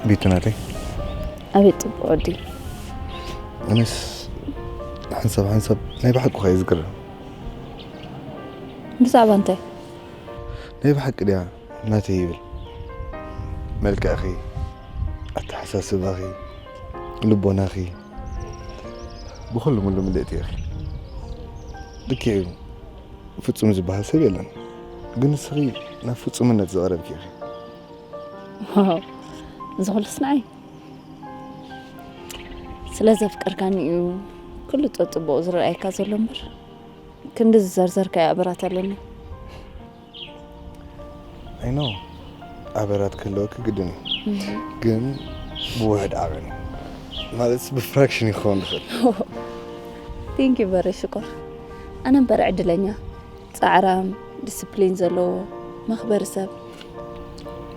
ቤቱ ናተይ። ኣቤት ጽቡቕ ወዲ። ኣነስ ሓንሳብ ሓንሳብ ናይ ብሓቂ ኸ እዩ ዝግርም። ብዛዕባ እንታይ? ናይ ብሓቂ ድያ ናተይ ይብል? መልክዕኺ፣ ኣተሓሳስባኺ፣ ልቦናኺ፣ ብኹሉ ምሉ ምልእቲ ኢኺ። ልክዕ እዩ፣ ፍጹም ዝበሃል ሰብ የለን፣ ግን ንስኺ ናብ ፍጹምነት ዝቐረብኪ ኢኺ። ዋው፣ እዚ ኩሉስ ንዓይ? ስለ ዘፍቀርካኒ እዩ ኩሉ ጸጽቡቕ ዝረኣየካ ዘሎ እምበር፣ ክንዲ ዝዘርዘርካዮ ኣበራት ኣለኒ። ኣይ ኖ፣ ኣበራት ክህልወኪ ግድን እዩ። እህ። ግን ብውሕድ ዓቐን እዩ። ማለትስ ብፍራክሽን ይኸውን ዝኽእል። ቴንክ ዩ በሬ ሽኮር። ኣነ እምበር ዕድለኛ፣ ጻዕራም፣ ዲስፕሊን ዘለዎ፣ መኽበሪ ሰብ፣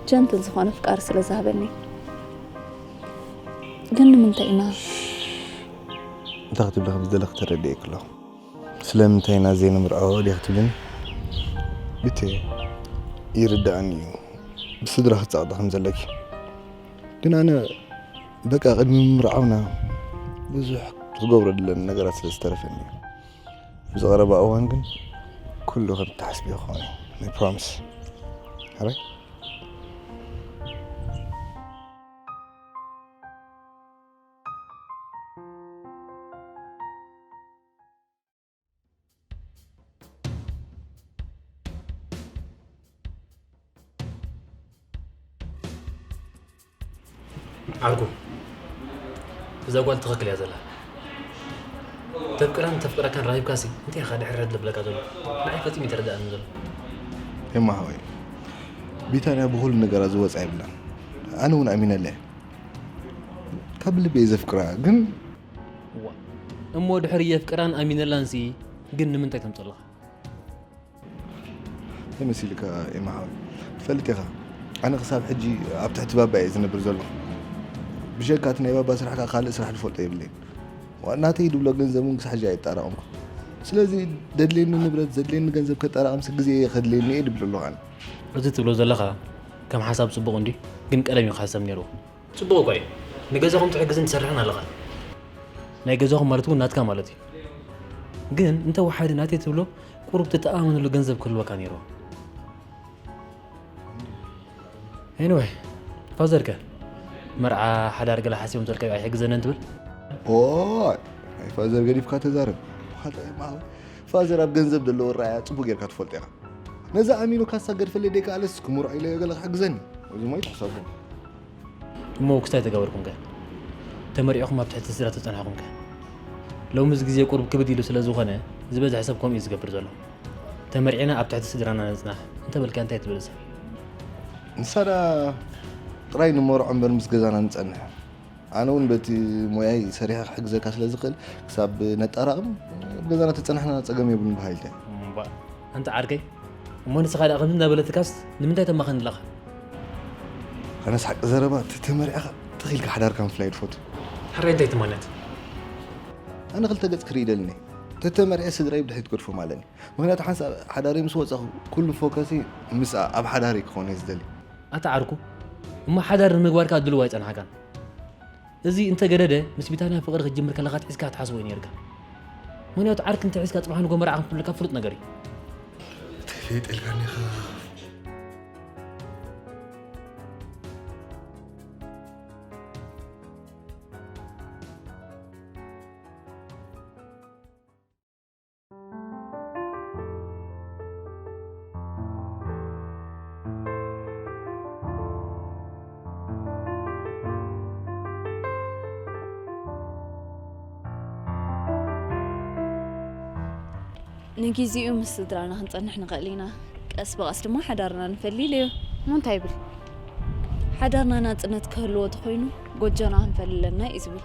ጀንትል ዝኾነ ፍቃር ስለ ዝሃበኒ። ግን ንምንታይ ኢና? እንታይ ክትብሊ ከም ዝደለኺ ተረዲኤኪ ኣለኹ። ስለምንታይ ኢና ዘይንምርዖ ዲኺ ትብልኒ? ብቲ ይርድኣኒ እዩ፣ ብስድራኺ ጸቕጢ ከም ዘለኪ። ግን ኣነ በቃ ቅድሚ ምምርዓውና ብዙሕ ክገብሮ ድለኒ ነገራት ስለ ዝተረፈኒ እዩ። ኣብዚ ቀረባ እዋን ግን ኩሉ ከም ትሓስብዮ ክኸውን እዩ። ናይ ፕሮሚስ። ሕራይ? ዓርኩ፣ እዛ ጓል ትኽክል እያ ዘላ። ተፍቅራን ተፍቅረካን ረኺብካሲ እንታይ ኢኻ ድሕር ድሕር ዘብለካ ዘሎ? ንዓይ ፈጺሙ ይተረድኣኒ ዘሎ። ኤማ ሓወይ፣ ቢታንያ ብኹሉ ነገራ ዝወጻ የብላን። ኣነ እውን ኣሚነላ እየ። ካብ ልቢ እየ ዘፍቅራ፣ ግን እዋ፣ እሞ ድሕሪ የፍቅራን ኣሚነላንሲ ግን ንምንታይ ተምጸልኻ? እንታይ መሲልካ ኤማ ሓወይ? ትፈልጥ ኢኻ፣ ኣነ ክሳብ ሕጂ ኣብ ትሕቲ ባባ እየ ዝነብር ዘለኹ። ብጀካ እቲ ናይ ባባ ስራሕ ከኣ ካልእ ስራሕ ዝፈልጦ የብለይን። ዋ-፣ ናተይ ድብሎ ገንዘብ እውን ክሳብ ሕጂ ኣየጣራቐምኩ። ስለዚ ደድልየኒ ንብረት፣ ዘድልየኒ ገንዘብ ከጣራቕምሲ ግዜ ከድልየኒ እየ ድብል ኣለኹ ኣነ። እዚ ትብሎ ዘለኻ ከም ሓሳብ ጽቡቕ እንድዩ፣ ግን ቀደም እዩ ክሓሰብ ነይርዎ። ጽቡቕ እኳ እዩ። ንገዛኹም ትሕግዝን ትሰርሕን ኣለኻ። ናይ ገዛኹም ማለት እውን ናትካ ማለት እዩ። ግን እንተ ወሓደ ናተይ ትብሎ ቁሩብ ትተኣማመነሉ ገንዘብ ክህልወካ ነይርዎ። ኤኒወይ፣ ፋዘር ከ መርዓ ሓዳር ገለ ሓሲቦም ዘልካ ኣይሕግዘንን ትብል? ኦይ፣ ናይ ፋዘር ገዲፍካ ተዛረብ። ብኻልእ፣ ፋዘር ኣብ ገንዘብ ዘለዎ ራእያ ጽቡቕ ጌርካ ትፈልጦ ኢኻ። ነዚ ኣሚኑ ካሳ ገድፈለይ ደይከኣለስ ክምርዖ ኢለዮ ገለ ክሕግዘኒ። እዚ ሞ ይትሕሰቡ። እሞ ክስታይ ተገበርኩም ከ? ተመሪዕኹም ኣብ ትሕቲ ስድራ ተጸንሕኹም ከ? ሎሚ እዚ ግዜ ቁሩብ ክብድ ኢሉ ስለ ዝኾነ፣ ዝበዝሐ ሰብ ከምኡ እዩ ዝገብር ዘሎ። ተመሪዕና ኣብ ትሕቲ ስድራና ንጽናሕ እንተበልካ እንታይ ትብል እሳ? ንሳ ደኣ ጥራይ ንመርዖ እምበር ምስ ገዛና ንጸንሕ። ኣነ እውን በቲ ሞያይ ሰሪሐ ክሕግዘካ ስለ ዝኽእል፣ ክሳብ ነጣራቕም፣ ኣብ ገዛና ተጸናሕና ጸገም የብሉን በሃሊት እየ። እምባ፣ ኣንታ ዓርከይ፣ እሞ ንስኻ ደኣ ከምዚ እንዳበለትካስ ንምንታይ ተማኸኒ ኣለኻ? ኣነስ ሓቂ ዘረባ፣ ተተመሪዕኻ ትኽ ኢልካ ሓዳርካ ምፍላይ ድፈቱ። ሕራይ እንታይ ትማነት? ኣነ ክልተ ገጽ ክርኢ ይደልን እየ። ተተመሪዐ ስድራይ ብድሕሪት ክገድፎም ኣለኒ። ምኽንያቱ ሓንሳብ ሓዳረይ ምስ ወጻኹ ኩሉ ፎከሰይ ምስኣ ኣብ ሓዳረይ ክኾን እየ ዝደሊ። ኣታ ዓርኩ፣ እሞ ሓዳር ንምግባር ከኣ ድልው ኣይጸናሕካን። እዚ እንተ ገደደ፣ ምስ ቢታንያ ፍቕሪ ክትጅምር ከለኻ ኣትሒዝካ ክትሓስቦ እዩ ነይርካ። ምኽንያቱ ዓርኪ እንተ ሒዝካ ጽባሕ ንግሆ መርዓ ከም ትብለካ ፍሉጥ ነገር እዩ። ተፈይጠልካኒ ኢኻ። ንጊዜኡ ምስ ስድራና ክንጸንሕ ንኽእል ኢና። ቀስ ብቐስ ድማ ሓዳርና ንፈሊ ኢለዮ። እሞ እንታይ ይብል? ሓዳርና ናጽነት ክህልዎ ተኾይኑ፣ ጎጆና ክንፈሊ ኣለና እዩ ዝብል።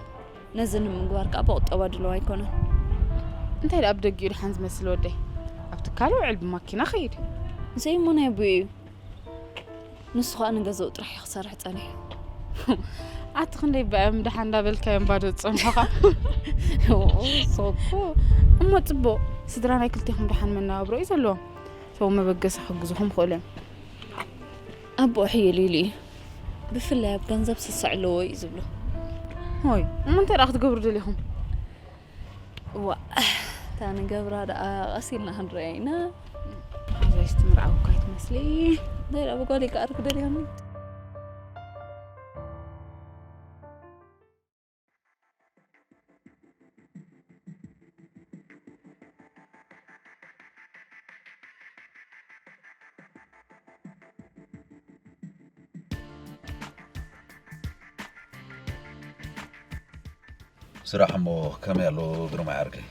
ነዚ ንምግባር ከኣ ብቑጠባ ድሉው ኣይኮነን። እንታይ ደኣ ብደጊኡ ደሓን ዝመስል ወደይ? ኣብ ትካል ውዕል ብማኪና ኸይድ። ዘይሞ ናይ ኣቦኡ እዩ። ንሱ ኸኣ ንገዛኡ ጥራሕ እዩ ክሰርሕ ጸኒሑ። ኣቲ ክንደይ በኣም ደሓን እንዳበልካዮም ባዶ ዝጸንሑኻ። ሶኮ። እሞ ጽቡቕ፣ ስድራ ናይ ክልቴኹም ደሓን መነባብሮ እዩ ዘለዎም። ሰው መበገሲ ክሕግዙኹም ይኽእሉ እዮም። ኣቦኡ ሕይል ኢሉ እዩ። ብፍላይ ኣብ ገንዘብ ስስዕ ኣለዎ እዩ ዝብሉ። ሆይ፣ እሞ እንታይ ደኣ ክትገብሩ ደሊኹም? ዋ፣ እታ ንገብራ ደኣ ቀስ ኢልና ክንሪኣ ኢና። እዛ ይስትምርዓው እኳ ኣይትመስሊ። እንታይ ደኣ ብጓል ይከኣር ክደልዮኒ? ስራሕ እሞ ከመይ ኣሎ ግርማይ ዓርከይ?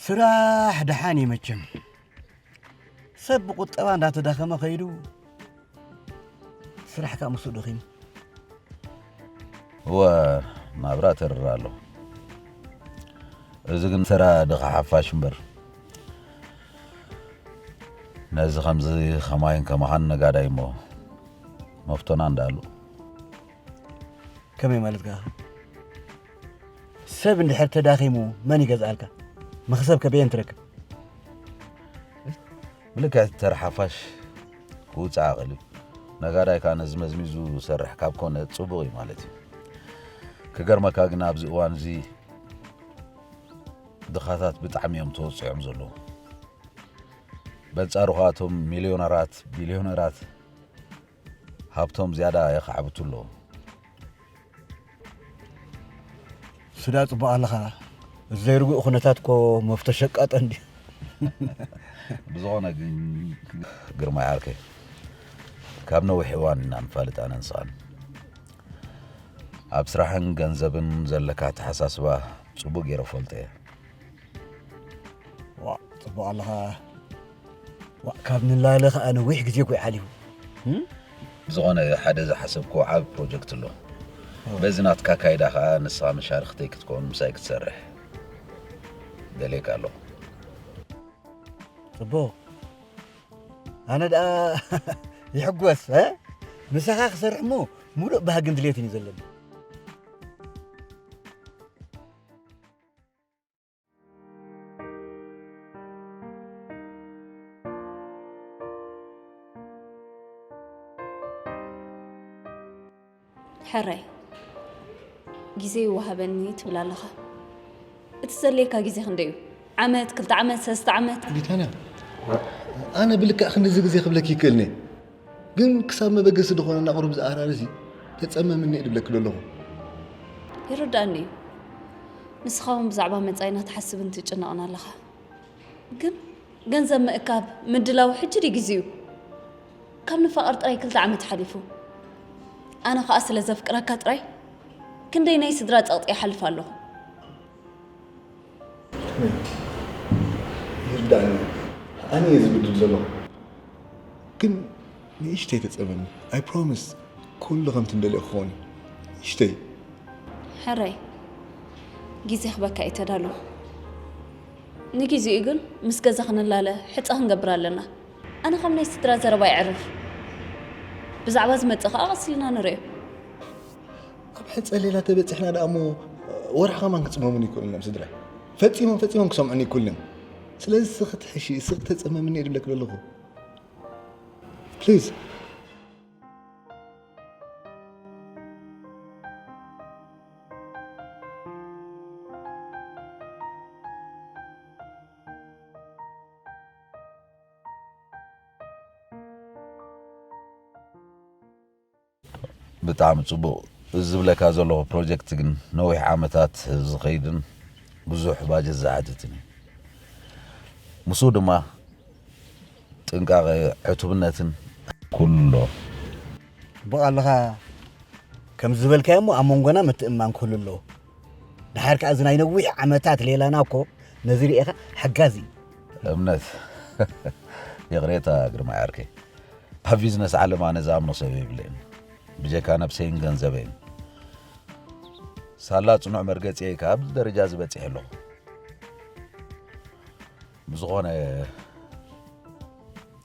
ስራሕ ደሓን እዩ መቸም። ሰብ ብቁጠባ እንዳተዳኸመ ከይዱ ስራሕ ከዓ ምስኡ ደኺሙ። እወ ናብራ ተርር ኣሎ። እዚ ግን ተራ ድኻ ሓፋሽ እምበር ነዚ ከምዚ ከማይን ከማኻን ነጋዳይ እሞ መፍቶና እንዳሉ። ከመይ ማለትካ? ሰብ እንድሕር ተዳኺሙ መን ይገዝኣልካ? መኽሰብ ከበየን ትረክብ? ብልክዕ ተራ ሓፋሽ ክውፅእ ዓቕል እዩ። ነጋዳይ ከዓ ነዚ መዝሚዙ ዝሰርሕ ካብ ኮነ ፅቡቕ እዩ ማለት እዩ። ክገርመካ ግን ኣብዚ እዋን እዚ ድኻታት ብጣዕሚ እዮም ተወፂዖም ዘለዉ። በንፃሩ ከዓ እቶም ሚልዮነራት ቢልዮነራት ሃብቶም ዝያዳ የኻዕብቱ ኣለዉ። ስዳ ጽቡቕ ኣለኻ። እዚ ዘይርጉእ ኩነታት ኮ መፍቶ ሸቃጠ እንዲ። ብዝኾነ ግን ግርማይ ዓርከይ ካብ ነዊሕ እዋን ኢና ንፋልጥ ኣነን ስቓን። ኣብ ስራሕን ገንዘብን ዘለካ ኣተሓሳስባ ጽቡቅ ገይረ ፈልጦ እየ። ዋ ጽቡቕ ኣለኻ። ዋ ካብ ንላለ ኸኣ ነዊሕ ግዜ እኮ እዩ ሓሊፉ። ብዝኾነ ሓደ ዝሓሰብክዎ ዓቢ ፕሮጀክት ኣሎ። በዚ ናትካ ኣካይዳ ኸኣ ንስኻ መሻርኽተይ ክትከውን ምሳይ ክትሰርሕ ደልየካ ኣለኹ። ጽቡቕ። ኣነ ደኣ ይሕጎስ እ ምሳኻ ክሰርሕ እሞ ሙሉእ ባህግን ድሌትን እዩ ዘለኒ። ሕራይ ግዜ ይወሃበኒ ትብል ኣለኻ። እቲ ዘድልየካ ግዜ ክንደይ እዩ? ዓመት፣ ክልተ ዓመት፣ ሰለስተ ዓመት? ቢታንያ፣ ኣነ ብልክዕ ክንድዚ ግዜ ክብለኪ ይክእልኒ፣ ግን ክሳብ መበገሲ ዝኾነና ቁሩብ ዝኣራርሲ ተጸመምኒ እየ ድብለኪ ደለኹ። ይርዳእኒ እዩ። ንስኻ እውን ብዛዕባ መጻኢና ትሓስብን ትጭነቕን ኣለኻ። ግን ገንዘብ ምእካብ ምድላው ሕጂ ድዩ ግዜኡ? ካብ ንፋቐር ጥራይ ክልተ ዓመት ሓሊፉ። ኣነ ኸኣ ስለ ዘፍቅረካ ጥራይ ክንደይ ናይ ስድራ ጸቕጢ ይሓልፍ ኣለኹ። ይርዳእኒ፣ ኣነ እየ ዝብድል ዘለኹ። ግን ንእሽተይ ተጸበኒ። I promise ኩሉ ከምቲ እንደልዮ ክኸውን እዩ። ንእሽተይ። ሕራይ ግዜ ክበካ እዩ ተዳሎ። ንግዜኡ ግን ምስ ገዛ ክንላለ ሕጻ ክንገብር ኣለና። ኣነ ካብ ናይ ስድራ ዘረባ የዕርፍ። ብዛዕባ ዝመጽእ ከኣ ቀስ ኢልና ንርእዮ። ኣብ ሕጸ ሌላ ተበጺሕና ደኣ እሞ ወርሒ ከማን ክጽመሙኒ ይክእሉ እዮም ስድራይ። ፈጺሞም ፈጺሞም ክሰምዑኒ ይክእሉ እዮም። ስለዚ ስኺ ትሕሺ፣ ስኺ ተጸመምኒ እየ ድብለኪ ዘለኹ። ፕሊዝ። ብጣዕሚ ጽቡቕ። እዚ ዝብለካ ዘለኹ ፕሮጀክት ግን ነዊሕ ዓመታት ዝኸይድን ብዙሕ ባጀት ዝሓትትን እዩ። ምስኡ ድማ ጥንቃቐ፣ ዕቱብነትን ኩሎ። ጽቡቕ ኣለኻ። ከም ዝበልካዮ እሞ ኣብ መንጎና ምትእምማን ክህሉ ኣለዎ። ድሓር ከኣ እዚ ናይ ነዊሕ ዓመታት ሌላና እኮ ነዚ ርኢኻ ሓጋዚ እዩ። እምነት። ይቕሬታ ግርማይ ዓርከይ። ኣብ ቢዝነስ ዓለም ኣነ ዝኣምኖ ሰብ የብለይን። ብጀካ ነብሰይን ገንዘበይን። ሳላ ጽኑዕ መርገጺ እየ ኣብዚ ደረጃ እዚ በጺሐ ኣለኹ። ብዝኾነ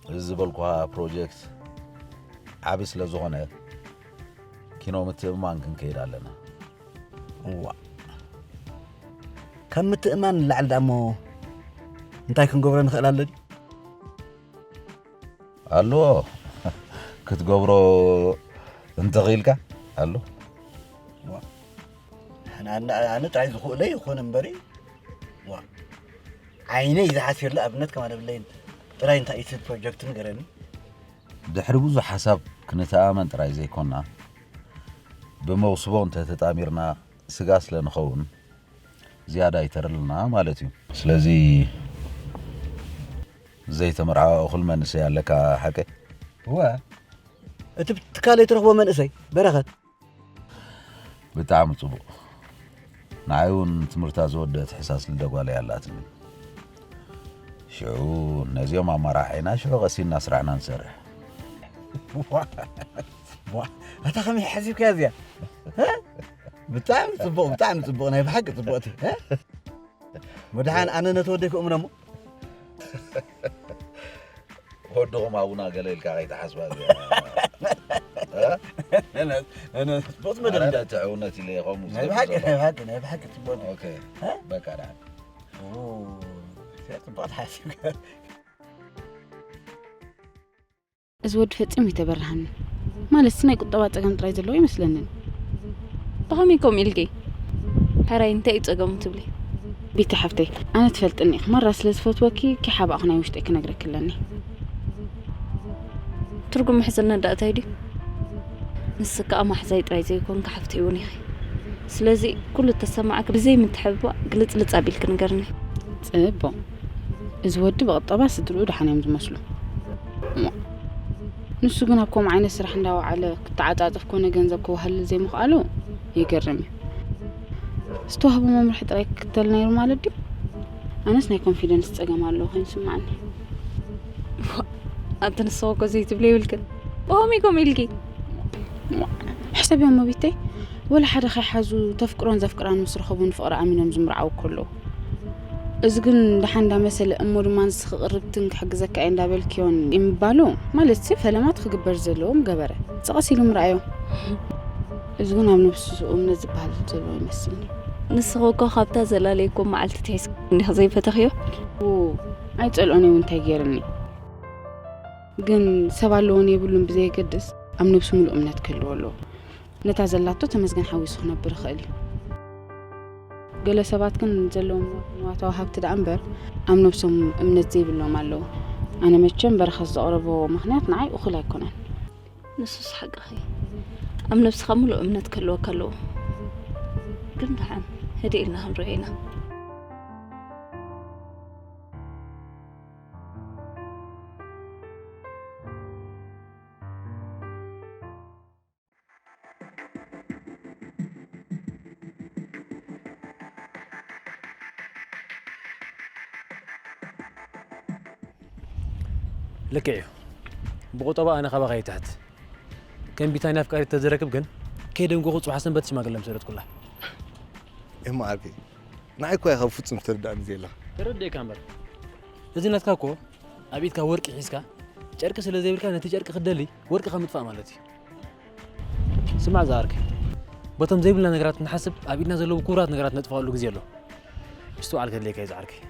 እዚ ዝበልኩኻ ፕሮጀክት ዓቢ ስለ ዝኾነ ኪኖ ምትእምማን ክንከይድ ኣለና። እዋ ካብ ምትእማን ንላዕሊ ደኣ እሞ እንታይ ክንገብሮ ንኽእል ኣሎ ድዩ? ኣለዎ ክትገብሮ እንተኽኢልካ ኣሎ። ኣነ ኣነ- ኣነ ጥራይ ዝኽእለይ ይኾነ እምበሪ ዋ ዓይነይ ዝሓሲርለ ኣብነት ከማን ኣብለይን ጥራይ እንታይ እቲ ፕሮጀክት ንገረኒ። ድሕሪ ብዙሕ ሓሳብ ክንተኣመን ጥራይ ዘይኮና፣ ብመውስቦ እንተ ተጣሚርና ስጋ ስለ ንኸውን ዝያዳ ይተርልና ማለት እዩ። ስለዚ ዘይተመርዓወ እኹል መንእሰይ ኣለካ ሓቀይ? እወ እቲ ትካለይ ትረኽቦ መንእሰይ በረኸት ብጣዕሚ ጽቡቕ። ንዓይ እውን ትምህርታ ዝወደአት ሕሳስ ልደ ጓል እያ ኣላትኒ። ሽዑ ነዚኦም ኣመራሒና ሽዑ ቀሲና ስራሕና ንሰርሕ። ዋ፣ ዋ፣ ኣታ ከመይ ሓሲብካያ እዚኣ? እ? ብጣዕሚ ጽቡቕ፣ ብጣዕሚ ጽቡቕ፣ ናይ ብሓቂ ጽቡቕቲ። እ? ወድሓን ኣነ ነቲ ወደይ ክእምኖ እሞ። ወድኹም ኣቡና ገለ ኢልካ ከይትሓስባ እዚኣ። እ? ጽቡቕቲ መደብ ኣነ እንዳ- ነቲ እውነት ኢለ ከምኡ ናይ ዝብል ብሓቂ፣ ዘሎ። ናይ ብሓቂ፣ ናይ ብሓቂ ጽቡቕቲ። ኦኬ፣ እ? በቃ ደሓን። ኦ፣ ጽቡቕቲ ሓሲብካ። እዚ ወዲ ፈጺሙ ኣይተበርሃንን። ማለትሲ ናይ ቁጠባ ጸገም ጥራይ ዘለዎ ኣይመስለንን። ብኸመይ ከምኡ ኢልኪ? ሕራይ እንታይ እዩ ጸገሙ ትብሊ? ቤቲ ሓፍተይ፣ ኣነ ትፈልጥኒ ኢኺ፣ ማራ ስለ ዝፈትወኪ ከይሓባእኹ ናይ ውሽጠይ ክነግረኪ ኣለኒ። ትርጉም ምሕዝነት ደኣ እንታይ ድዩ? ንስኪ ከኣ ማሕዛይ ጥራይ ዘይኮንኪ ሓፍተይ እውን ኢኺ። ስለዚ ኩሉ እተሰማዓኪ ብዘይ ምትሕብባእ ግልጽልጽ ኣቢልኪ ንገርኒ። ጽቡቕ። እዚ ወዲ ብቕጠባ ስድርኡ ደሓን እዮም ዝመስሉ። እሞ ንሱ ግን ኣብ ከምኡ ዓይነት ስራሕ እንዳወዓለ ክተዓጻጸፍ ኮነ ገንዘብ ክወሃልል ዘይምኽኣሉ ይገርም እዩ። ዝተዋህቦ መምርሒ ጥራይ ክክተል ነይሩ ማለት ድዩ? ኣነስ ናይ ኮንፊደንስ ጸገም ኣለዎ ኮይኑ ይስምዓኒ። ኣቲ ንስኺ እኮ ዘይትብሊ የብልክን። ብኸመይ ከምኡ ኢልኪ? ሕሰብዮ እሞ ቤተይ፣ ወላ ሓደ ከይሓዙ ተፍቅሮን ዘፍቅራን ምስ ረኸቡ ንፍቕሪ ኣሚኖም ዝምርዓው እኮ ኣለዉ። እዚ ግን ደሓን እንዳመሰለ እሞ ድማ ንስኺ ቅርብትን ክሕግዘካ እየ እንዳበልክዮን ምባሉ ማለትሲ ፈለማት ክግበር ዘለዎ ምገበረ። ጸቐስ ኢሉ ምርኣዮ። እዚ ግን ኣብ ነብሱ እምነት ዝበሃል ዘለዎ ይመስልኒ። ንስኺ እኮ ካብታ ዘላለየኩም መዓልቲ ትሒዝኪ እንዲኺ ዘይፈተኽዮ? ው፣ ኣይጸልኦን እየ እውን እንታይ ገይርኒ። ግን ሰብ ኣለዎን የብሉን ብዘየገድስ ኣብ ነብሱ ምሉእ እምነት ክህልዎ ኣለዎ። ነታ ዘላቶ ተመስገን ሓዊሱ ክነብር ይኽእል እዩ። ገለ ሰባት ግን ዘለዎም ንዋታዊ ሃብቲ ደኣ እምበር ኣብ ነብሶም እምነት ዘይብሎም ኣለዉ። ኣነ መቸም በረኸት ዘቕረቦ ምኽንያት ንዓይ እኹል ኣይኮነን። ንሱስ ሓቅኺ ኣብ ነብስኻ ምሉእ እምነት ክህልወካ ኣለዎ። ግን ደሓን ህድእ ኢልና ክንሪኦ ኢና። ልክዕ እዩ። ብቁጠባ ኣነ ካባኻ ይትሕት። ከም ቢታንያ ኣፍቃሪት ተዝረክብ ግን ከይደንጎኹ ጽባሕ ሰንበት ሽማግለ ምሰደድኩላ። እሞ ዓርከይ ንዓይ እኮ ኢኻ ብፍጹም ዝተረዳእኒ ዘየለኻ። ተረዲኤካ እምበር እዚ ናትካ እኮ ኣብ ኢድካ ወርቂ ሒዝካ ጨርቂ ስለ ዘይብልካ ነቲ ጨርቂ ክትደሊ ወርቅኻ ምጥፋእ ማለት እዩ። ስማዕ ዝዓርከይ፣ በቶም ዘይብልና ነገራት እንሓስብ ኣብ ኢድና ዘለዉ ክቡራት ነገራት ነጥፍኣሉ ግዜ ኣሎ። ምስትውዓል ከድልየካ እዩ ዝዓርከይ።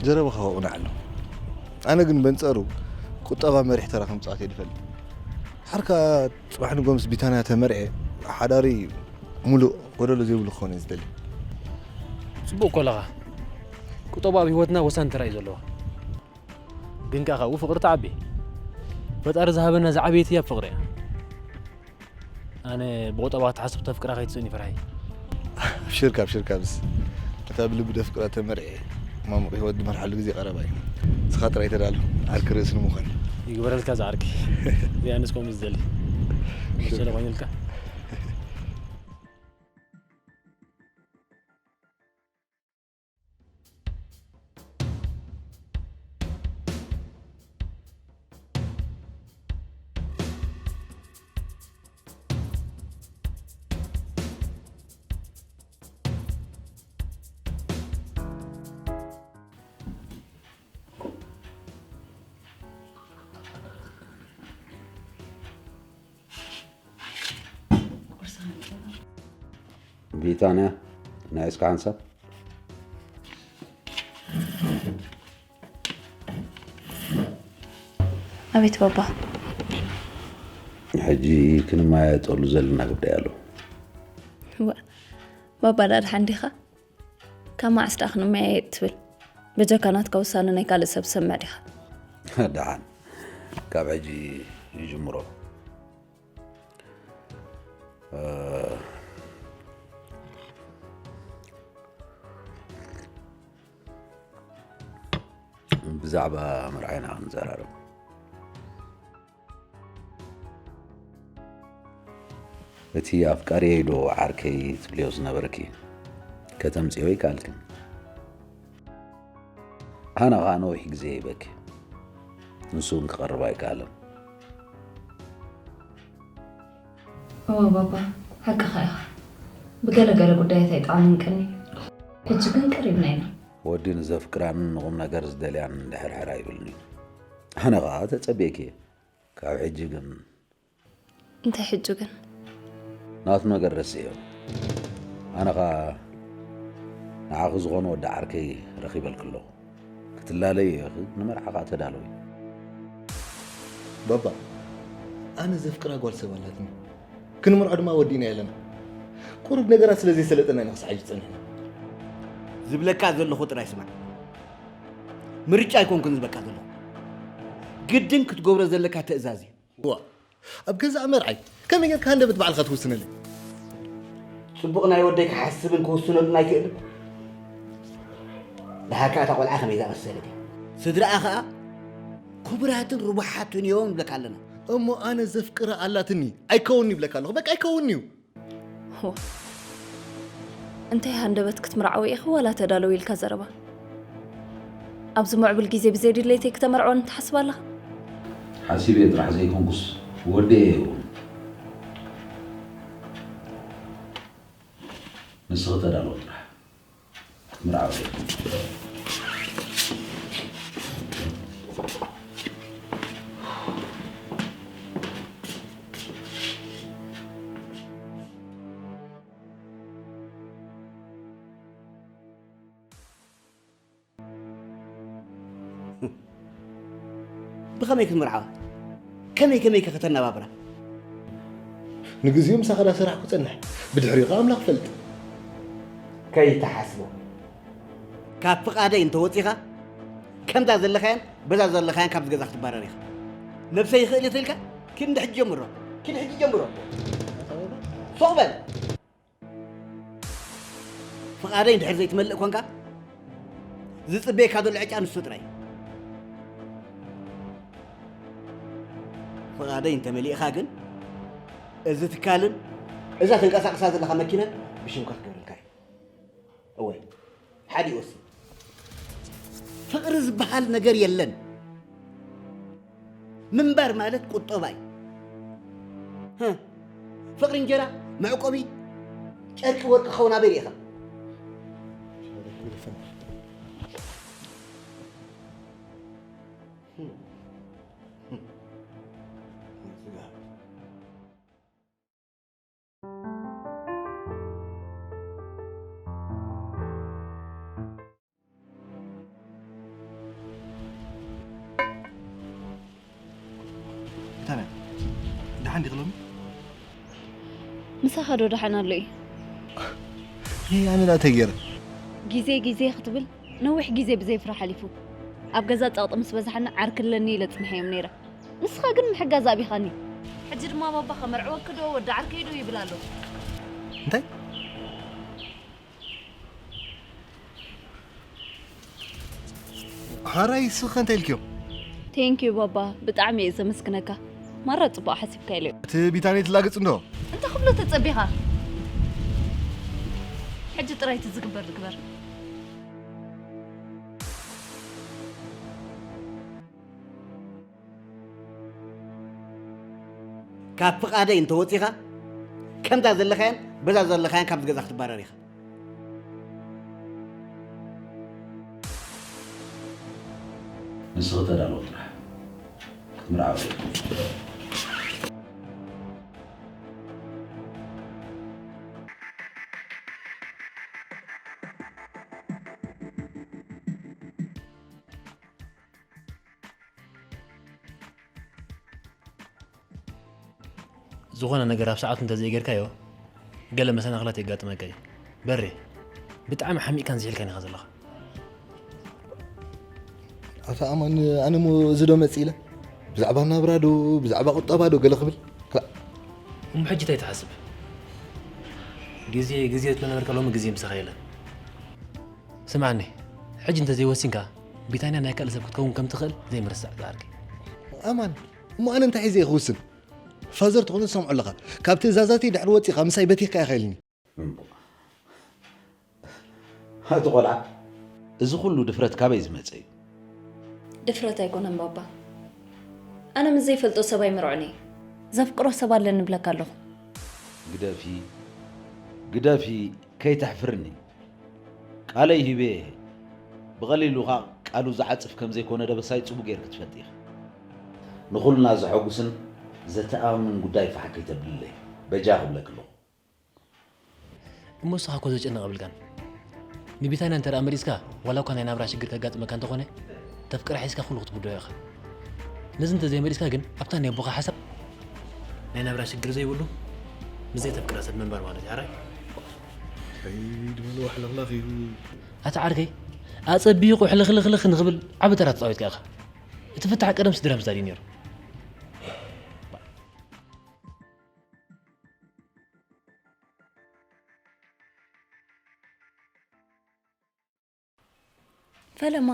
ዘረባኻ ቅኑዕ ኣሎ። ኣነ ግን በንጻሩ ቁጠባ መሪሕ ተራ ከም ጻወት እየ ዝፈልጥ። ሓርካ ጽባሕ ንጎ ምስ ቢታንያ ተመርዔ ሓዳሪ ሙሉእ ጎደሎ ዘይብሉ ክኸውን እየ ዝደሊ። ጽቡቕ እኮ ኣለኻ። ቁጠባ ኣብ ህይወትና ወሳኒ ተራ እዩ ዘለዎ። ግን ከኣ ካብኡ ፍቕሪ ትዓቢ። ፈጣሪ ዝሃበና ዝዓበየት ህያብ ፍቕሪ እያ። ኣነ ብቑጠባ ክትሓስብ ተፍቅራ ከይትስእን ይፈርሐ። ኣብሽርካ ኣብሽርካ ብስ እታ ብልቢ ደፍቅራ ተመርዔ ማሙቕ ህይወት ዝመርሓሉ ግዜ ቀረባ እዩ። ንስኻ ጥራይ ተዳሎ ዓርኪ ርእሲ ንምዃን። ይግበረልካ ዝዓርኪ። እዚኣ ንስ ከምኡ ዝደሊ መሰለ ኮይኑልካ። ቢታንያ ናይ እስካ ሓንሳብ ኣቤት ባባ። ሕጂ ክንመያየጠሉ ዘለና ጉዳይ ኣሎ። ባባ ዳድሓ እንዲኻ ካብ መዓስ ደኣ ክንመያየጥ ትብል? በጀካ ናትካ ውሳነ ናይ ካልእ ሰብ ሰምዕ ዲኻ? ደሓን፣ ካብ ሕጂ ይጅምሮ። ብዛዕባ መርዓይና ክንዘራረብ። እቲ ኣፍቃሪየይ ዶ ዓርከይ ትብልዮ ዝነበርኪ ከተምፅዮ ይከኣልክን። ኣነ ኸዓ ነዊሕ ግዜ ይበኪ፣ ንሱ እውን ክቐርብ ኣይከኣለን። እወ ባባ፣ ሓቅኻ ኢኻ። ብገለገለ ጉዳያት ኣይጠዓመንቅን እዩ። ሕጂ ግን ቀሪብና ኢና። ወዲ ንዘፍቅራን ንቑም ነገር ዝደልያን ድሕርሕር ኣይብልን እዩ። ኣነ ኸዓ ተጸብየኪ እየ። ካብ ሕጂ ግን እንታይ ሕጂ ግን? ናቱ ነገር ረስዕዮ። ኣነ ኸዓ ንዓኺ ዝኾነ ወዲ ዓርከይ ረኺበልኪ ኣለኹ። ክትላለዩ ኢኺ፣ ንመርዓ ኸዓ ተዳለዊ። ባባ፣ ኣነ ዘፍቅራ ጓል ሰብ ኣላትኒ። ክንምርዖ ድማ ወዲእና ኣለና። ቁሩብ ነገራት ስለ ዘይሰለጠና ኢና ክሳዕ ሕጂ ጸኒሕና። ዝብለካ ዘለኹ ጥራይ ስማዕ። ምርጫ ኣይኮንኩን ዝብለካ ዘለኹ። ግድን ክትገብሮ ዘለካ ትእዛዝ እዩ። ዋ፣ ኣብ ገዛእ መርዓይ ከመይ ጌርካ ሃንደበት ባዕልኻ ትውስነለይ? ጽቡቕ ናይ ወደይ ክሓስብን ክውስነሉን ኣይክእልን። ደሓር ከኣ እታ ቆልዓ ከመይ ዝኣመሰለት እያ። ስድራኣ ከኣ ክቡራትን ርቡሓትን እዮም ንብለካ ኣለና። እሞ ኣነ ዘፍቅራ ኣላትኒ ኣይከውንኒ ይብለካ ኣለኹ። በቃ ኣይከውንኒ እዩ። ሆ፣ እንታይ ሃንደበት ክትምርዓዊ ኢኺ ዋላ ተዳለዊ ኢልካ ዘረባ? ኣብዚ ምዕቡል ግዜ ብዘይ ድሌተይ ክተመርዕወኒ ትሓስብ ኣለኻ? ሓሲበ ጥራሕ ዘይኮንኩስ ወደየ እውን ንስኺ ተዳለዊ ጥራሕ ክትምርዓዊ ኢኺ። ብኸመይ ክትምርዓዋ? ከመይ ከመይ ከ ከተናባብራ? ንግዚኡ ምሳኻ ዳሰራሕኩ ጸንሕ፣ ብድሕሪኡ ኸኣ ኣምላኽ ፈልጥ። ከይትሓስቦ፣ ካብ ፍቓደይ እንተወጺኻ ከምዛ ዘለኻያን በዛ ዘለኻያን ካብዚ ገዛ ክትባረር ኢኻ። ነብሰይ ይኽእል እየ ተልካ? ኪድ እንድሕጂ ጀምሮ፣ ኪድ ሕጂ ጀምሮ። ሱቕ በል። ፍቓደይ እንድሕር ዘይትመልእ ኮንካ ዝጽበየካ ዘሎ ዕጫ ንሱ ጥራይ። ፍቓደይ እንተመሊእኻ ግን እዚ ትካልን እዛ ተንቀሳቕሳ ዘለኻ መኪናን ብሽምካ ክገብረልካ እዩ። እወ፣ ሓዲኡሲ ፍቕሪ ዝበሃል ነገር የለን። ምንባር ማለት ቁጠባ እዩ። ፍቕሪ እንጀራ መዕቆቢ ጨርቂ ወርቂ ክኸውን ኣበይ ርኢኻ? ታዲያ ደሓን ዲኺ ሎሚ? ምሳኻ ዶ ደሓን ኣሎ እዩ? ይህ ኣነ ዳ ተገይረ? ግዜ ግዜ ክትብል ነዊሕ ግዜ ብዘይ ፍረ ሓሊፉ። ኣብ ገዛ ጸቕጢ ምስ በዝሓኒ ዓርኪ ኣለኒ ኢለ ጽኒሐዮም ነይረ። ንስኻ ግን ምሕጋዝ ኣቢኻኒ። ሕጂ ድማ ባባ ከመርዕወኪ ዶ ወዲ ዓርከይ ዶ ይብል ኣሎ። እንታይ? ሓራይ ስኸ እንታይ ኢልክዮ? ቴንኪዩ ባባ፣ ብጣዕሚ እየ ዘመስግነካ። ማራ ጽቡቕ ሓሲብካ ኢለዮ። እቲ ቢታኒ ትላግጽ እንዶ? እንታይ ክብሎ ተጸቢኻ? ሕጂ ጥራይ እቲ ዝግበር ግበር። ካብ ፍቓደይ እንተወጺኻ ከምዛ ዘለኻያን በዛ ዘለኻያን ካብዚ ገዛ ክትባረር ኢኻ። ንስኺ ተዳለዊ ጥራሕ ክትምርዓዊ ኢኺ። ዝኾነ ነገር ኣብ ሰዓቱ እንተዘይገርካዮ፣ ገለ መሰናኽላት የጋጥመካ እዩ። በሬ፣ ብጣዕሚ ሓሚቕካን ዝሒልካን ኢኻ ዘለኻ። ኣታ ኣማን፣ ኣነ እሞ እዚ ዶ መጽእ ኢለ? ብዛዕባ ናብራ ዶ፣ ብዛዕባ ቁጠባ ዶ ገለ ክብል? ክላእ። እሞ ሕጂ እንታይ ትሓስብ? ግዜ፣ ግዜ ትብሎ ነበርካ፣ ሎሚ ግዜ ምሳኻ የለን። ስምዓኒ፣ ሕጂ እንተዘይወሲንካ፣ ቢታንያ ናይ ካልእ ሰብ ክትከውን ከም ትኽእል ዘይምርሳዕ ዝዓርከይ። ኣማን፣ እሞ ኣነ እንታይ ሒዘ እየ ክውስን? ፋዘር ትኾኑ ትሰምዖ ኣለኻ። ካብ ትእዛዛተይ ድሕሪ ወጺኻ ምሳይ በቲኽካ ኢኻ ኢልኒ። እምቦ። ኣቲ ቆልዓ፣ እዚ ኩሉ ድፍረት ካበይ ዝመጸ እዩ? ድፍረት ኣይኮነን ባባ። ኣነ ምስ ዘይፈልጦ ሰብ ኣይምርዖን እየ። ዘፍቅሮ ሰብ ኣለኒ እብለካ ኣለኹ። ግደፊ፣ ግደፊ፣ ከይተሕፍርኒ። ቃለይ ሂበ እየ። ብቐሊሉ ኸኣ ቃሉ ዝዓጽፍ ከም ዘይኮነ ደበሳይ ጽቡቕ ጌርኪ ትፈልጢ ኢኺ። ንኹልና ዘሐጉስን ዘተኣማምንን ጉዳይ ፋሕ ከይተብልለይ፣ በጃ ክብለኪ ኣለኹ። እሞ ንስኻ እኮ ዘጨንቕ የብልካን። ንቢታንያ እንተ ደኣ መሊስካ፣ ዋላ እኳ ናይ ናብራ ሽግር ከጋጥመካ እንተኾነ፣ ተፍቅራ ሒዝካ ኩሉ ክትምድዮ ኢኻ። ነዚ እንተ ዘይመሊስካ ግን፣ ኣብታ ናይ ኣቦኻ ሓሳብ ናይ ናብራ ሽግር ዘይብሉ፣ ምስ ዘይተፍቅራ ሰብ ምንባር ማለት እዩ። ሓራይ? ከይድ በል ዋሕ ለኽላኽ እዩ። ኣታ ዓርከይ፣ ኣጸቢቑ ሕልኽልኽልኽ ንኽብል ዓቢ ተራ ተጻዊትካ ኢኻ። እቲ ፍታሕ ቀደም ስድራ ምስዳድ እዩ ነይሩ። ፈለማ፣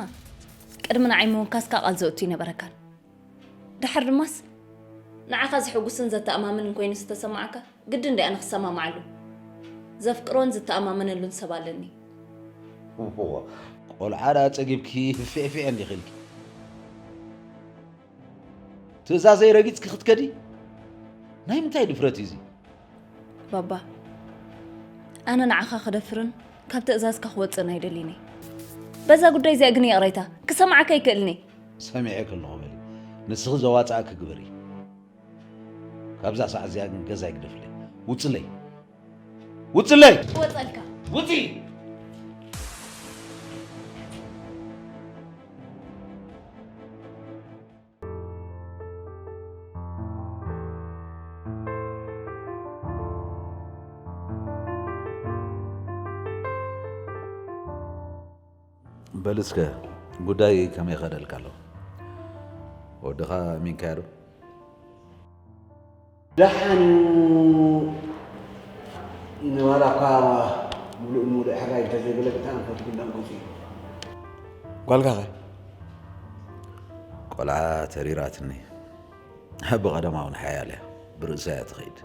ቅድሚ ንዓይ ምውካስካ ቃል ዘእቱ ኣይነበረካን። ደሓር ድማስ፣ ንዓኻ ዘሐጉስን ዘተኣማምንን ኮይኑ ዝተሰማዓካ፣ ግድን ደኣ ንኽሰማማዓሉ። ዘፍቅሮን ዝተኣማመነሉን ሰብ ኣለኒ። እዎ፣ ቆልዓ ደኣ ጸጊብኪ ፌዕፌዕ እንዲኺ ኢልኪ። ትእዛዘይ ረጊጽኪ ክትከዲ? ናይ ምንታይ ድፍረት እዩ እዚ? ባባ፣ ኣነ ንዓኻ ክደፍርን ካብ ትእዛዝካ ክወጽእን ኣይደልይን እየ። በዛ ጉዳይ እዚኣ ግን ይቕሬታ ክሰምዓካ ኣይክእልን እየ። ሰሚዐ ከለኹ በሊ፣ ንስኺ ዘዋጽኣኪ ግበሪ። ካብዛ ሰዓት እዚኣ ግን ገዛይ ግደፍለይ። ውጽለይ። ውጽለይ! ክወጸልካ። ውጺ! በል እስከ፣ ጉዳይ ከመይ ይኸደልካ ኣሎ? ወድኻ ኣሚንካዮ ዶ? ደሓን እዩ። ንዋላ እኳ ምሉእ ምሉእ ሕራይ እንተዘይበለ፣ ብጣዕሚ ፈትጉላን ገጹ እዩ። ጓልካ ኸ? ቆልዓ ተሪራትኒ። ብቐደማ እውን ሓያል እያ። ብርእሳ እያ ትኸይድ።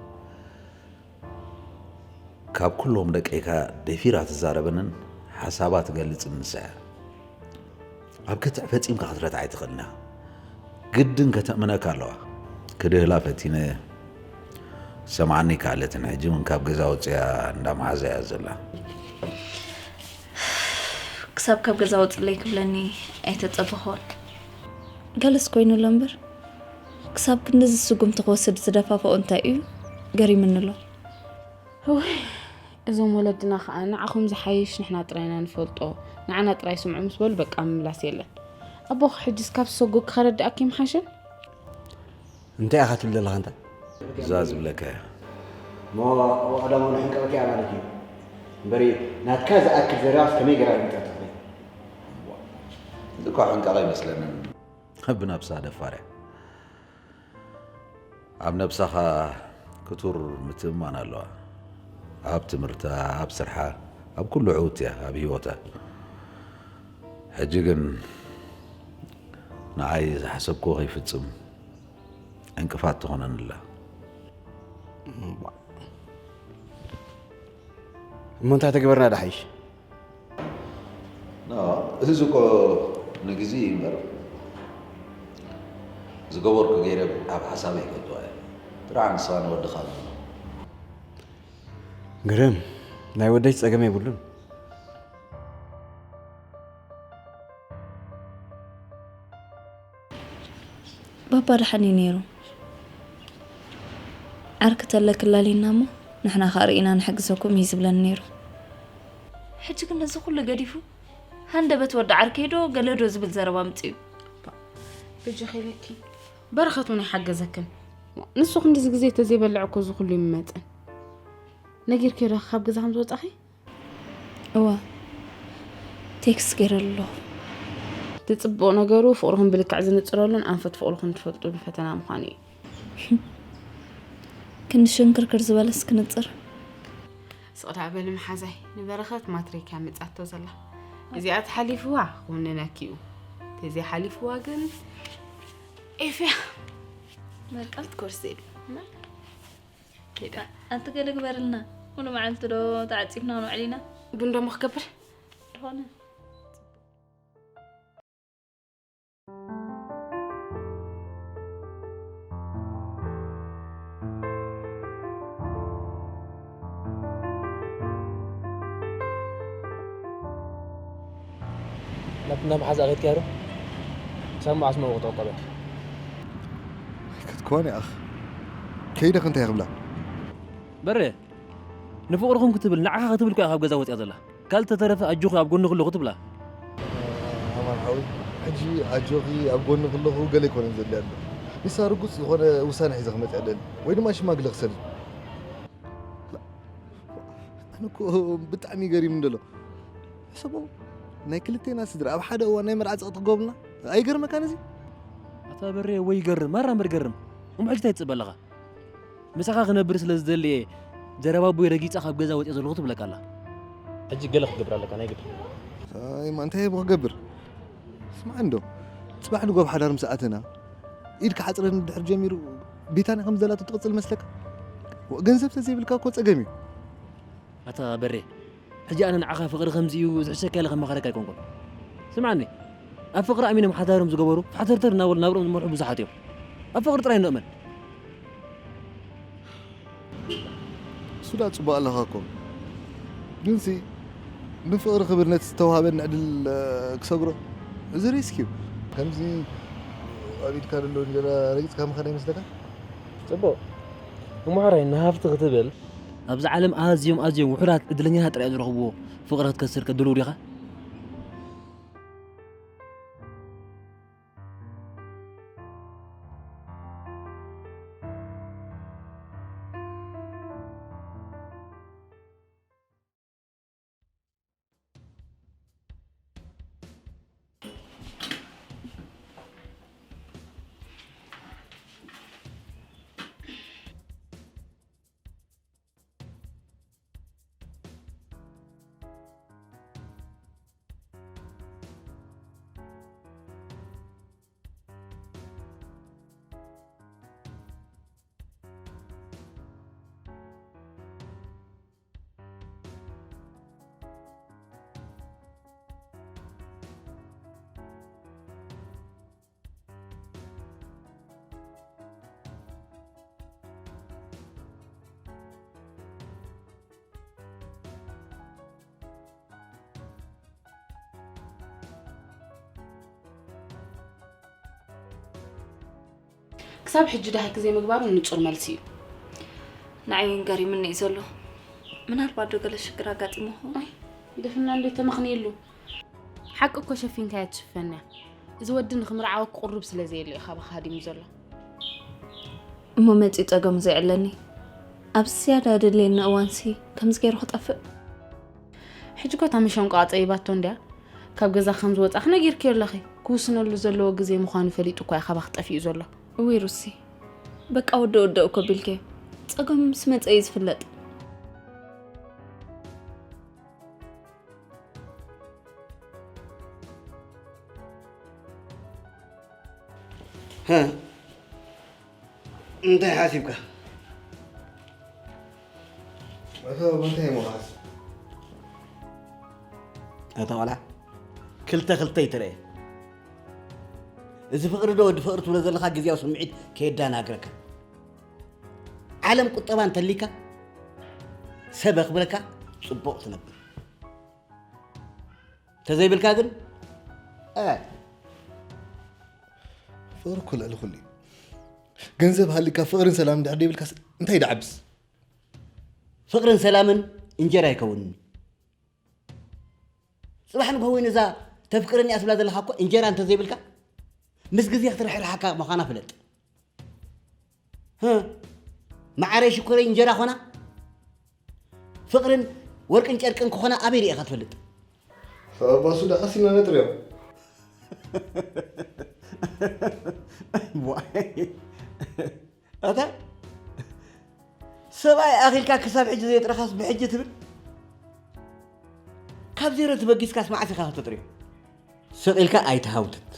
ካብ ኩሎም ደቀይካ ደፊራ ትዛረበንን ሓሳባ ትገልጽን ንሳ እያ። ኣብ ክትዕ ፈጺምካ ክትረትዓ ኣይትኽእልን ኢኻ። ግድን ከተእምነካ ኣለዋ። ክድህላ ፈቲነ፣ ሰምዓኒ ካልእትን ሕጂ እውን ካብ ገዛ ወጺኣ እንዳ መሓዛ እያ ዘላ። ክሳብ ካብ ገዛ ወጽለይ ክብለኒ ኣይተጸበኽዎን። ገለስ ኮይኑ ኣሎ እምበር፣ ክሳብ ክንድዚ ስጉምቲ ክወስድ ዝደፋፍኦ እንታይ እዩ? ገሪምኒ ኣሎ። እውይ፣ እዞም ወለድና ኸኣ ንዓኹም ዝሓይሽ ንሕና ጥራይ ኢና ንፈልጦ፣ ንዓና ጥራይ ስምዑ ምስ በሉ በቃ ምምላስ የለን። ኣቦኺ ሕጅስ ካብ ዝሰጎግኪ ከረድኣኪ ምሓሸ። እንታይ ኢኻ ትብል ዘለኻ ኣንታ? እዛ ዝብለካ እያ። እሞ ኣብኡ ቀዳማዊ ንሕንቀቕኪ እያ ማለት እዩ። እምበሪ ናትካ ዝኣክል ዘረባስ ከመይ ገይራ ርጊጻ ትኽእል? እዚ እኳ ሕንቀቕ ኣይመስለንን። ብነብሳ ደፋር እያ። ኣብ ነብሳኻ ክቱር ምትእምማን ኣለዋ። ኣብ ትምህርታ፣ ኣብ ስርሓ፣ ኣብ ኩሉ ዕውት እያ፣ ኣብ ህይወታ። ሕጂ ግን ንዓይ ዝሓሰብክዎ ከይፍጽም ዕንቅፋት ትኾነኒ ኣላ። እሞ እንታይ ተገበርና ደሓይሽ? ኖ፣ እዚ እኮ ንግዜ እዩ እምበር፣ ዝገበርኩ ገይረ ኣብ ሓሳበይ ይከትዋ እየ። ጥራሕ ንስኻ ንወድኻ እመኖ። ግርም፣ ናይ ወደይ ጸገም የብሉን። ባባ ደሓን እዩ ነይሩ። ዓርኪ ተለኪ ኣላልይና እሞ፣ ንሕና ኸኣ ርኢና ንሕግዘኩም እዩ ዝብለኒ ነይሩ። ሕጂ ግን ነዚ ኩሉ ገዲፉ፣ ሃንደበት ወዲ ዓርከይ ዶ ገለ ዶ ዝብል ዘረባ ኣምጺኡ። በጃኺ ኢለኪ። በረኸት እውን ኣይሓገዘክን። ንሱ ክንድዚ ግዜ ተዘይበልዐ እኮ እዚ ኩሉ ይመጠን። ነጊርኪ ዶ ካብ ገዛ ከም ዝወጻኺ? እዋ፣ ቴክስት ገይረ ኣለኹ። እቲ ጽቡቕ ነገሩ ፍቕርኹም ብልክዕ ዝንጽረሉን ኣንፈት ፍቕርኹም ትፈልጡሉ ፈተና ምዃኑ እዩ። ክንዲ ሽንክርክር ዝበለስ ክንጽር። ስቕ ደኣ በሊ መሓዛይ፣ ንበረኸት ማትሪክ እያ መጻቶ ዘላ። እዚኣ ተሓሊፍዋ ክውንነኪ እዩ። ተዘይሓሊፍዋ ግን ኤፍያ በቃ ክትኮርስ የለን። ኬዳ። ኣንቲ ገለ ግበርልና። ሙሉ መዓልቲ ዶ ተዓጺፍና ንውዕል ኢና? ቡን ደሞ ክገብር? ዝኾነ። ናብቲ እንዳ መሓዛ ከይድካዮ ዶ? ክሳብ መዓስ ሞ ክተዕቆበ? ክትኮን ኢኻ። ከይደ ክንታይ ክብላ? በሬ፣ ንፍቕርኹም ክትብል ንዓኻ ክትብል እኮ እያ ካብ ገዛ ወፂኣ ዘላ። ካልእ ተተረፈ ኣጆኺ ኣብ ጎንኺ ኣለኹ ትብላ። ኣማን ሓወይ፣ ሕጂ ኣጆኺ ኣብ ጎንኺ ኣለኹ ገለ ኣይኮነን ዘድልያ ኣሎ። ንሳ ርጉፅ ዝኾነ ውሳነ ሒዛ ክመፅእ ኣለኒ ወይ ድማ ሽማግለ ክሰድድ። ኣነ እኮ ብጣዕሚ ገሪምኒ ዘሎ። ሕሰቦ፣ ናይ ክልቴና ስድራ ኣብ ሓደ እዋን ናይ መርዓ ፀቕጢ ክገብሩና ኣይገርመካን እዚ? ኣታ በሬ፣ ወይ ይገርም ማራ እምበር ይገርም። እሞ ሕጂ እንታይ ትፅበ ኣለኻ? ምሳኻ ክነብር ስለ ዝደሊ እየ ዘረባ ኣቦይ ረጊፀ ካብ ገዛ ወፅየ ዘለኹ ትብለካ ኣላ። ሕጂ ገለ ክትገብር ኣለካ ናይ ግድ። ኣይ ማ እንታይ እሞ ክገብር? ስማዕ እንዶ፣ ፅባሕ ንጎ ኣብ ሓዳር ምስ ኣተና ኢድካ ሓፅረኒ ድሕር ጀሚሩ ቢታንያ ከም ዘላቶ ትቕፅል መስለካ? ወ- ገንዘብ ተዘይብልካ እኮ ፀገም እዩ። ኣታ በሬ፣ ሕጂ ኣነ ንዓኻ ፍቕሪ ከምዚ እዩ ዝሕሸካ ኢለ ከማኸረካ ኣይኮንኩን። ስምዓኒ፣ ኣብ ፍቕሪ ኣሚኖም ሓዳሮም ዝገበሩ ፋሕተርተር እናበሉ ናብርኦም ዝመርሑ ብዙሓት እዮም። ኣብ ፍቕሪ ጥራይ ንእመን። እሱ ዳ ፅቡቅ ኣለኻ እኮ፣ ግንሲ ንፍቕሪ ክብል ነቲ ዝተዋሃበኒ ዕድል ክሰግሮ እዚ ሪስክ እዩ። ከምዚ ኣብ ኢድካ ዘሎ እንጀራ ረጊፅካ ምኻድ ኣይመስለካ? ፅቡቕ እሞ ሕራይ ንሃፍቲ ክትብል ኣብዚ ዓለም ኣዝዮም ኣዝዮም ውሑዳት ዕድለኛታት ጥራይ ዝረኽብዎ ፍቕሪ ክትከስር ከድልው ዲኻ? ክሳብ ሕጂ ደሃይ ግዜ ምግባሩ ንጹር መልሲ እዩ። ንዓይ እውን ገሪምኒ እዩ ዘሎ። ምናልባት ዶ ገለ ሽግር ኣጋጢሙ ይኸውን? ድፍና እንዶ ተመኽንየሉ። ሓቂ እኮ ሸፊንካያ ትሽፈንያ። እዚ ወዲ ንክምርዓወ ክቁርብ ስለ ዘየለ እዩ ካባኻ ሃዲሙ ዘሎ። እሞ መጺኡ ጸገሙ ዘይዕለኒ። ኣብ ዝያዳ ኣደልየኒ እዋንሲ ከምዚ ገይሩ ክጠፍእ? ሕጂ እኮ እታ መሸንቆቓ ጸቢባቶ እንድያ። ካብ ገዛ ከም ዝወጻኺ ነጊርክዮ ኣለኺ። ክውስነሉ ዘለዎ ግዜ ምዃኑ ፈሊጡ እኮ እዩ ካባኺ ጠፊኡ ዘሎ። እውይ ሩሲ፣ በቃ ወደ ወደ እኮ ቢልክዮ። ጸገሙ ምስ መጸ እዩ ዝፍለጥ። ሀ፣ እንታይ ሓሲብካ? ኣቶ እንታይ ምኻስ? ኣታ ቆልዓ፣ ክልተ ክልተ ይትረኤ። እዚ ፍቕሪ ዶ ወዲ ፍቕሪ ትብሎ ዘለኻ ግዜያዊ ስምዒት ከየዳናግረካ። ዓለም ቁጠባ እንተሊካ ሰብ ኣኽብረካ ጽቡቕ ትነብር። ተዘይብልካ ግን እ ፍቕሪ እኮ ልዕሊ ኩሉ እዩ። ገንዘብ ሃሊካ ፍቕርን ሰላምን ድሕር ደይብልካስ እንታይ ይድዓብስ? ፍቕርን ሰላምን እንጀራ ኣይከውንን እዩ። ጽባሕ ንግሆ እውን እዛ ተፍቅረኒ እያ ትብላ ዘለኻ እኮ እንጀራ እንተዘይብልካ ምስ ግዜ ክትርሕርሓካ ምዃና ፍለጥ። እ፣ መዓረይ ሽኮረይ እንጀራ ኾና፣ ፍቕርን ወርቅን ጨርቅን ክኾና ኣበይ ርኢኻ ትፈልጥ? ሰበባሱ ደቐስ ኢልና ነጥርዮ። ዋይ፣ ኣታ ሰብኣይ ኣኺልካ ክሳብ ሕጂ ዘየጥረኻስ ብሕጂ ትብል? ካብ ዜሮ ትበጊስካስ መዓስ ኢኻ ከተጥርዮ? ስቕ ኢልካ ኣይትሃውትት።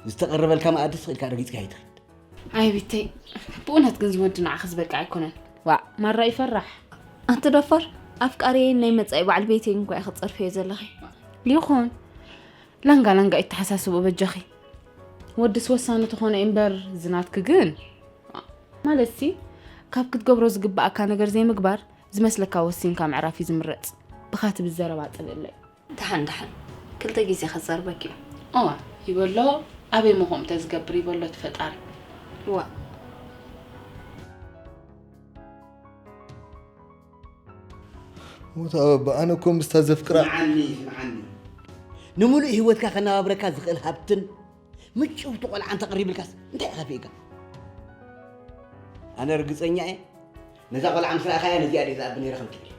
ዝተቐረበልካ መኣዲ ስቕ ኢልካ ረጊጽካ ኣይትኸይድ። ኣይ ቢተይ፣ ብእውነት ግን ዝወዲ ንዓኺ ዝበቅዕ ኣይኮነን። ዋእ፣ ማራ ይፈራሕ። ኣንቲ ደፋር፣ ኣፍቃሪየይን ናይ መጻኢ በዓል ቤተይን እኳ ኢኺ ትጸርፍዮ ዘለኺ። ይኹን፣ ላንጋ ላንጋ እተሓሳስብኡ በጃኺ። ወድስ ወሳኒ ተኾነ እምበር ዝናትኪ ግን፣ ማለትሲ፣ ካብ ክትገብሮ ዝግብኣካ ነገር ዘይምግባር፣ ዝመስለካ ወሲንካ ምዕራፍ እዩ ዝምረጽ። ብኻ ትብል ዘረባ ጽልእለይ። ደሓን ደሓን፣ ክልተ ግዜ ከዛርበኪ እዩ። እዋ፣ ይበሎ፣ ኣበይ ምኾም ተዝገብር ይበሎ እቲ ፈጣሪ። ዋ፣ ሞት ኣበባ፣ ኣነ እኮ ምስታ ዘፍቅራ ስምዓኒ፣ ስምዓኒ። ንምሉእ ህይወትካ ከነባብረካ ዝኽእል ሃብትን ምጭውቲ ቆልዓን ተቕሪብልካስ እንታይ እዩ ከፊእካ? ኣነ ርግጸኛ እየ፣ ነዛ ቆልዓ ምስ ረኣኻያ ነዚኣ ድየ ዝኣቢ ነይረ ከም ትብል።